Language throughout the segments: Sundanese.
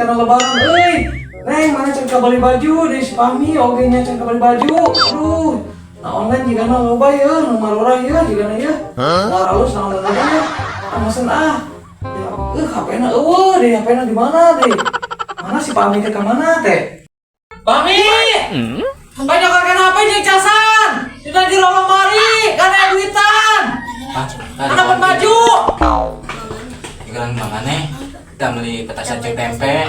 Karena lebaran euy. Neng, mana can kabeli baju deui si Pami oge nya can kabeli baju. Aduh. Nah online jigana loba yeuh, nu marurah yeuh jigana yeuh. Moal alus naon loba yeuh. Ah mesen ah. HP-na eueuh deui, HP-na di mana deui? Mana si Pami teh ka mana teh? Pami! Banyak kan HP jeung casan. Dina di lemari, kana duitan. Mana dapat baju? Ikan mangane kita beli petasan ceng tempe.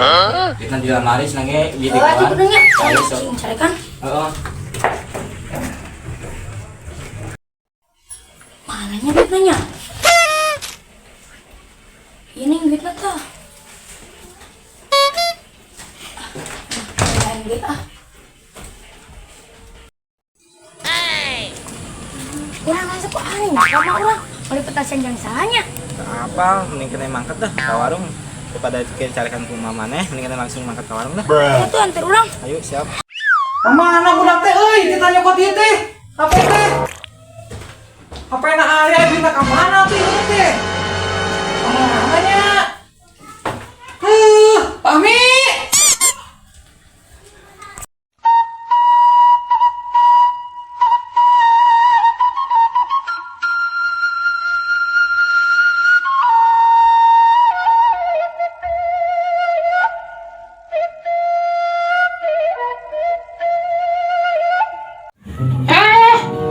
Kita di lemari senangnya di Oh, itu benarnya. Ayo sok. Sing carekan. Heeh. Mananya duitnya? Ini duitnya tuh. Ah, duit ah. Kurang masuk kok aneh, sama orang beli petasan yang salahnya. Apa mending kena mangkat dah ke warung daripada kita carikan ke rumah maneh, mending kena langsung mangkat ke warung dah. Itu antar orang. Ayo siap. Mana budak teh euy, kita nyokot ieu teh. HP teh. HP na aya duitna ka mana tuh ieu teh? Mana nya? Heuh, Pami.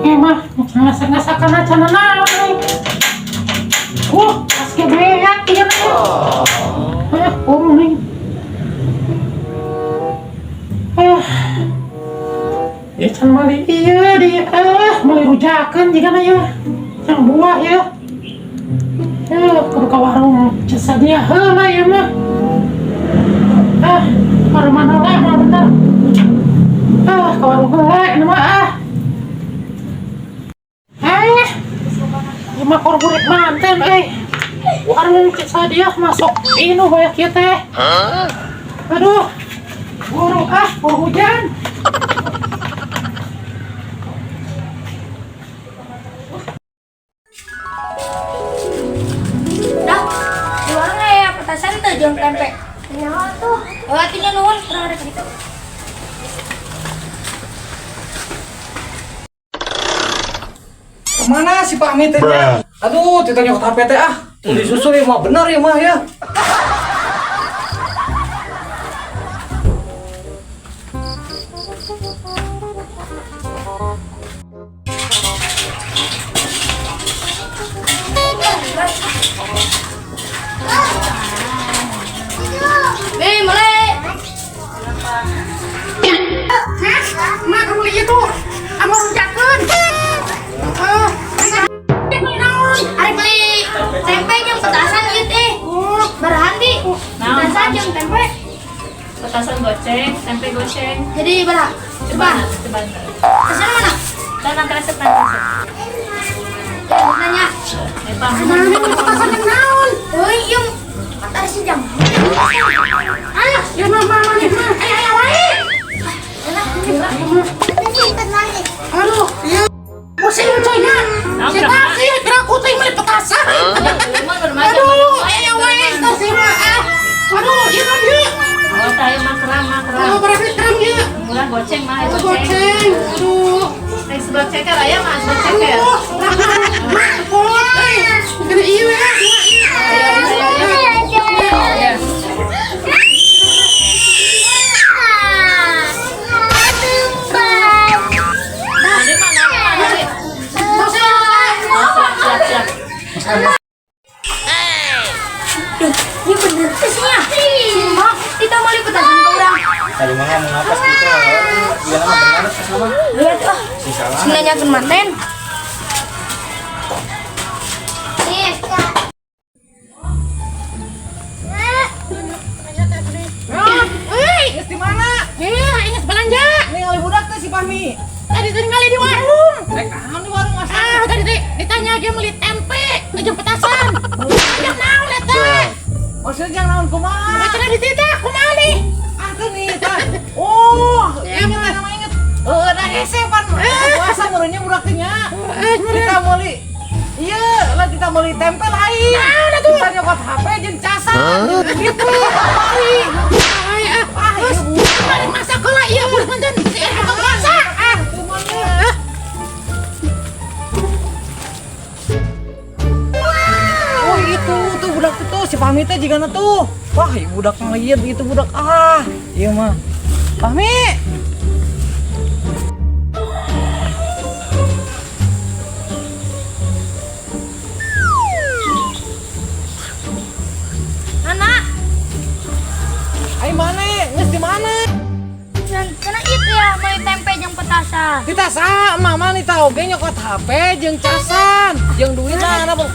Emang ngasak-ngasakan aja naon euy. Pas gebeak ieu mah. Nih. Ya can meuli ieu di meuli rujakeun jigana ieu. Yang buah ya. Kudu ka warung Cesadia heula ieu mah. Ah, warung mana lah mah bener. Ah, ka warung heula ini mah ah. Lima korburit manten, Warung Cesadia masuk inu banyak ieu teh. Aduh, buru ah, buru hujan. Dah, di warung ya petasan tuh jeung tempe. Nyawa tuh. Oh, atunya nuhun, kurang ada gitu. Kemana si Pami teh? Aduh, kita nyokot HP teh ah. Udah disusul ya mah bener ya mah ya. Nih, mulai. Mak beli itu, sama rujakeun. Ari beli tempe jeung petasan ieu teh. Barahan di. Petasan jeung tempe. Petasan goceng, tempe goceng. Jadi berapa? Coba. Coba. Petasan mana? Dan nanti resep nanti resep. Ya, nanya. Eh, Pak. Mana petasan yang naon? Euy, ieu petasan jam. Ah, ya mah mah nih mah. Ayo ayo wae. Aduh, iya. Pusing coy nya. Si taksi kira kuting beli petasan. Aduh, ayo wae taksi mah ah. Aduh, ieu kan ieu. Oh, tayo mah keram, mah keram. Aduh, berarti keram ieu. Murah goceng mah, Aduh, goceng. goceng. Aduh. Eh, sebelah ceker aya mah, sebelah ceker. Aduh, mah, kolot euy. Gede ieu ya, dua ieu. Ayo. Ada mana, mana, ada. Siap, siap. Duh, ini bener tuh sih ya. Si mak, kita mau beli petasan ke orang. Tadi mah ngomong apa sih gitu? Gimana mah benar pas mah? Lihat ah. Si salah. Sing nanyakeun manten. Nih. Euy, Geus di mana? iya, ingat belanja. Ningali budak teh si Pami. Tadi tinggal di warung. Rek naon di warung asa? Ah, tadi teh ditanya dia beli tempe, jeung petasan. Jeung naon eta? Maksudnya jangan naon kumaha? Maksudnya dititah kumaha nih? Ah, tuh nih, tah. Oh, inget nama inget. Heeh, da hese pan. Puasa meureunnya budak teh nya. Kita meuli iya, lah kita meuli tempe lain. Kita nyokot HP jeung casan. Gitu, mari. Ah, iya, Bu. Balik masak heula ieu budak mantan si buka puasa. Ah. Oh itu tuh budak tuh si Fahmi teh jigana tuh. Wah, ieu budak ngeliat itu budak ah. Iya mah. Fahmi. Nana, Ai mana? Geus di mana? cenah itu ya beli tempe jeung petasan. Di tas ah, mama nih tahu ge nyokot HP jeung casan, jeung duit lah anak.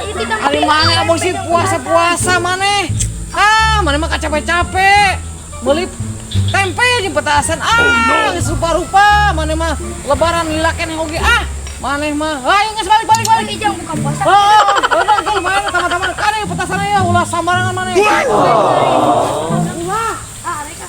Itu kan Ari mana abang sih puasa-puasa mana? Ah, mana mah capek-capek. Beli tempe jeung petasan. Ah, geus rupa-rupa mana mah lebaran lila keneh oge ah. Maneh mah, ayo geus balik balik balik. Lagi jam buka puasa. Oh, udah gel main teman-teman. Kan ini petasan ya ulah sambarangan maneh. Ulah. Ah, mereka.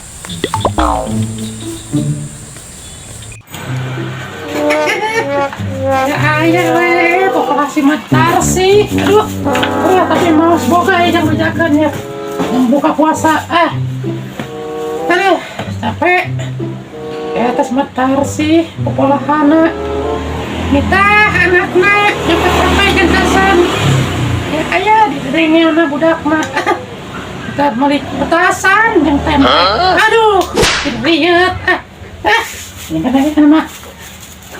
Ya ayah we, pokoknya si matar sih. Aduh, aduh tapi maus boga ya jangan berjakan ya. Buka puasa ah. Aduh, capek. Ya atas matar sih, popolahana. Nita anakna dapat sampai gentasan. Ya ayah diderengnya na budak mah. Kita beli petasan yang tempe. Aduh, diriet. Ah, ah, ini kan ini mah.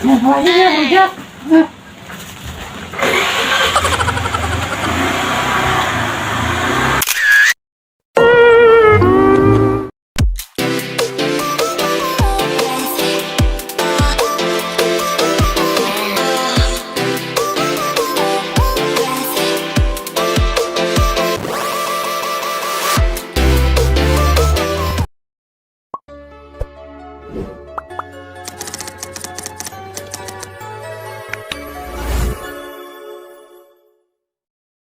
Nah, lagi ya rujak. Nah.